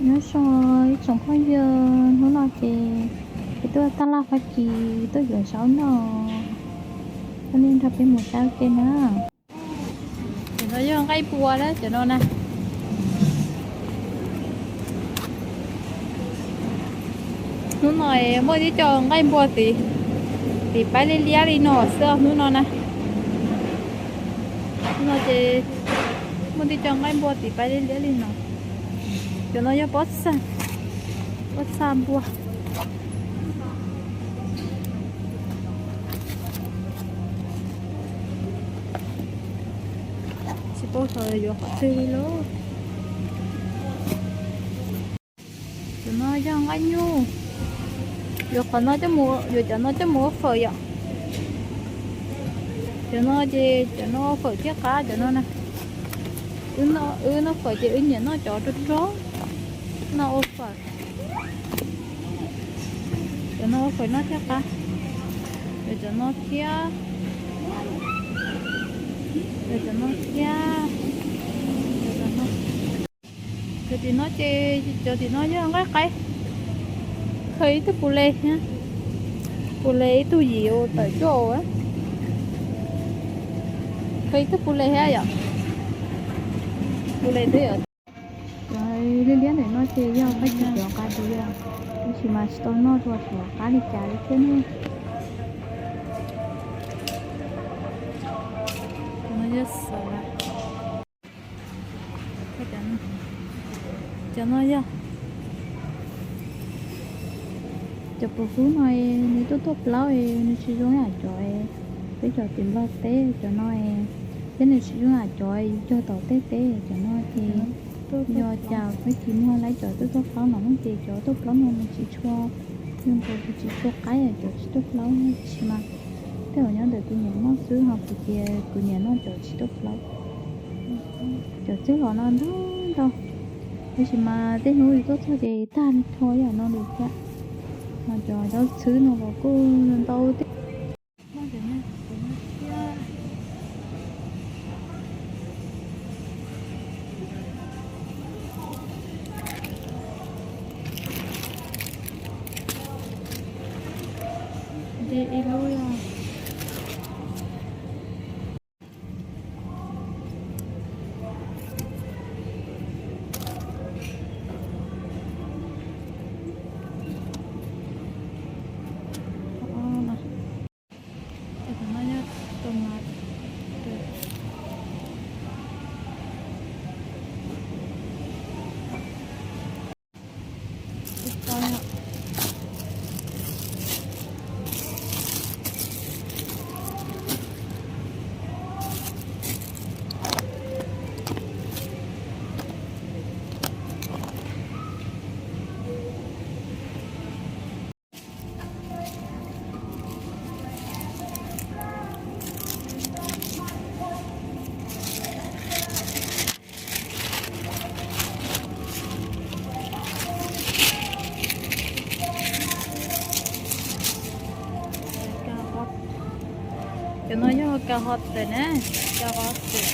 Nyob zoo ib tsoom phooj ywg, hnub no ces peb tuaj taj laj Fab Kis tuaj yuav zaub noj, koj nej nrog peb mus saib ua ke na. Cov no yog nqaij npua na, cov no na. Hnub no muaj tib co nqaij npua tiv, tiv paib liab liab li no xwb hnub no na. Hnub no ces muaj tib co nqaij npua tiv paib liab liab li no. Cov no yog pob txha, pob txha npua. Tsis paub xyov yuav qhov twg li lauj. Cov no yog nqaij nyuj, yuav qhov no coj mus, yuav cov no coj mus ua fawm yom. Cov no ces cov no ua fawm thiaj qab cov no na. Wb noj fawm ces wb nyiam noj cov rog rog, noj ua fawm. Cov no ua fawm noj thiaj qab. Yuav cov no thiab, yuav cov no thiab. Cov tim no ces, cov tim no yog nqaij qaib, khaws ib tug pus les thiab, pus les ib tug yim tawm cuaj, khaws ib tug pus les thiab yom. Pus les twb yog cov liab liab ntawm no ces yog Fab Kis cov qab ntawd yog, tab sis mas tsis tau noj dua xyov qab li cas li thiab ne. Cov no yog, cov pus hub no nws tuaj tuaj plaub, nws tsis zoo yam cov peb cov tim Nplog teb cov no, thiab nws tsis zoo yam cov yug cog tom tej teb. Cov no ces yog cas Fab Kis muag lawv cov tuaj tuaj plaub no ces cov tuaj plaub no nws tsis tshua, zoo nkaus li tsis tshua qaib, cov tsis tuaj plaub tab sis mas tej zaum nyob ntawm tus nyiam noj xwb, ho kuv ces kuv nyiam noj cov tsis tuaj plaub. Cov txwb los no ntau ntau, tab sis mas tej hnub yus tuaj txog ces tag li tho yam no lawm thiab. Ho cov zaub txhwb no los kuj ntau thiab. Ib lub Cov no yog kas hos tawm na, kas hos tawm,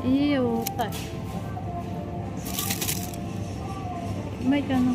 ib tawm, mej cov no.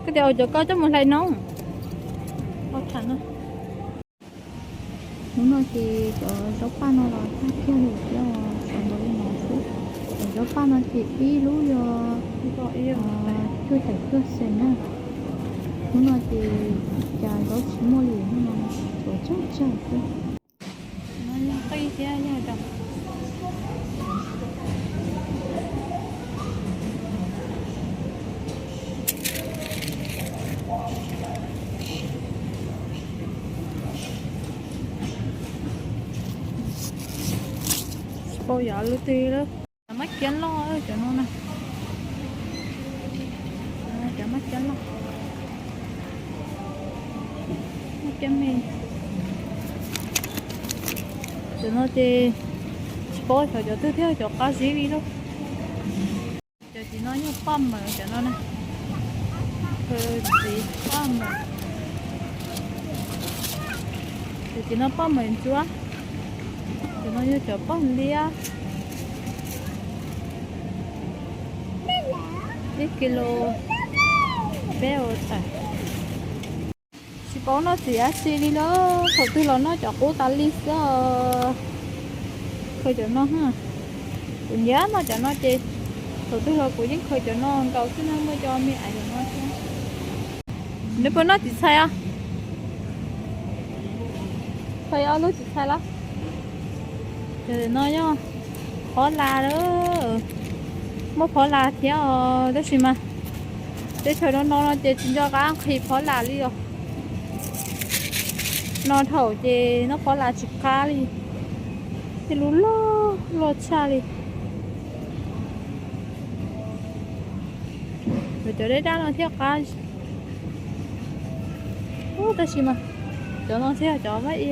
Koj tias ua cov koj coj mus hlais noob. Hnub no ces cov zaub paj no los tag kiag lawm thiab, tshuav nkaus li no xwb. Cov zaub paj no ces ib lub yog cuaj caum cuaj xees na. Hnub no ces cas zaub tsis muaj li, hnub no tshuav tsawg tsawg xwb. No yog qij thiab yog cov, tsis paub yog lub twg lawm. Muab Cab loj cov no na. Cov maj cab loj, maj cab me. Cov no ces tsis paub xyov cov twg thiab, cov qab zib li lauj. Cov tim no yog poj mawm cov no na. Txiv poj mawm. Cov tim no poj mawm ntsuab. Cov no yog cov poj liab. Ib kis lus peb ua tawm. Tsis paub noj txiv dab tsi li lauj, thaum twg los noj cov qub tas li xwb os. Khaws cov no, kuv nyiam noj cov no ces thaum twg los kuv yeej khaws cov no nkaus xwb na, muaj cov me aiv cov no thiab. Neb puas noj txiv txhais os? Khaws ob lub txiv txhais los. Cov no yog phob las, muaj phob las thiab os, tab sis mas teb chaws no no no ces tsis nco qab nqhis phob las li os. No thaum ces noj phob las tsis qab li, tej lub loj loj tshaj li. Cov dej daj no thiaj qab. Tab sis mas cov no thiaj cov maj i